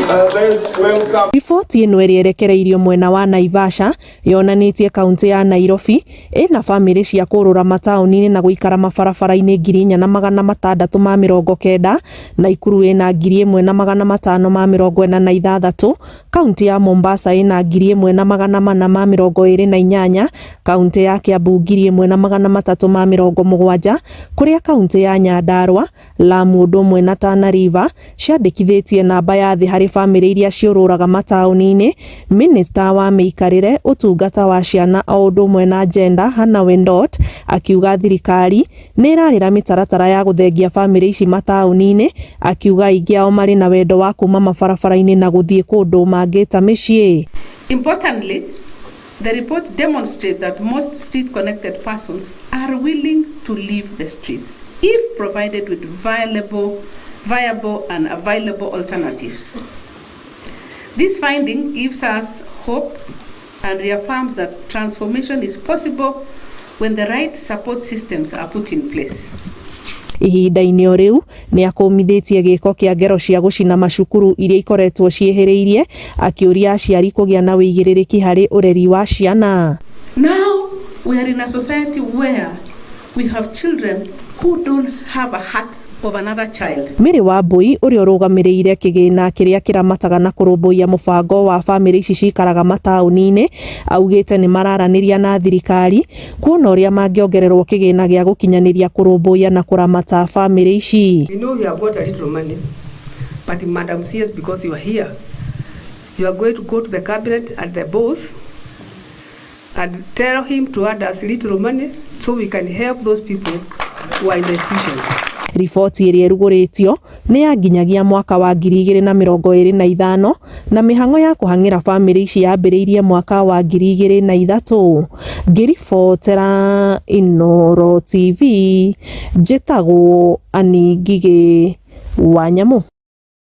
Let's welcome. Riboti ĩno ĩrĩa ĩrekereirio mwena wa Naivasha yonanĩtie kaunti ya Nairobi ĩna bamĩrĩ cia kũrũra mataũni-inĩ na gũikara mabarabara-inĩ 4690, Naikuru ĩna 1546, kaunti ya Mombasa ĩna 1428, kaunti ya Kiambu 1370, kũrĩa kaunti ya Nyandarua, Lamu ũndũ ũmwe na Tana River ciandĩkithĩtie namba ya thĩ harĩ bamĩrĩ iria ciũrũraga mataũni-inĩ. Minista wa mĩikarĩre, ũtungata wa ciana o ũndũ ũmwe na gender Hannah Wendot akiuga thirikari nĩ ĩrarĩra mĩtaratara ya gũthengia bamĩrĩ ici mataũni-inĩ, akiuga aingĩ ao marĩ na wendo wa kuma mabarabara-inĩ na gũthiĩ kũndũ mangĩta mĩciĩ. Importantly, the report demonstrates that most street-connected persons are willing to leave the streets if provided with viable and available alternatives. This finding gives us hope and reaffirms that transformation is possible when the right support systems are put in place. Ihinda-inĩ o rĩu nĩ akũmithĩtie gĩko kĩa ngero cia gũcina macukuru iria ikoretwo ciĩhĩrĩirie, akĩũria aciari kũgĩa na wĩigĩrĩrĩki harĩ ũreri wa ciana. Now we are in a society where we have children who don't have a heart of another child. Mary Wambui ũrĩa ũrũgamĩrĩire kĩgĩna kĩrĩa kĩramataga na kũrũmbũiya mũbango wa bamĩrĩ ici cikaraga mataũni-inĩ augĩte nĩ mararanĩria na thirikari kuona ũrĩa mangĩongererwo kĩgĩna gĩa gũkinyanĩria kũrũmbũiya na kũramata bamĩrĩ ici. We know we have got a little money, but Madam CS, because you are here, you are going to go to the cabinet and the boss and tell him to add us little money so we can help those people who are in the institution. Riboti ĩrĩa ĩrugũrĩtio nĩ ya nginyagia mwaka wa 2025 na mĩhang'o ya kũhang'ĩra bamĩrĩ ici yambĩrĩirie mwaka wa 2003. Ngĩribotera Inooro TV, njĩtagwo Annie Ngigĩ wa Nyamũ.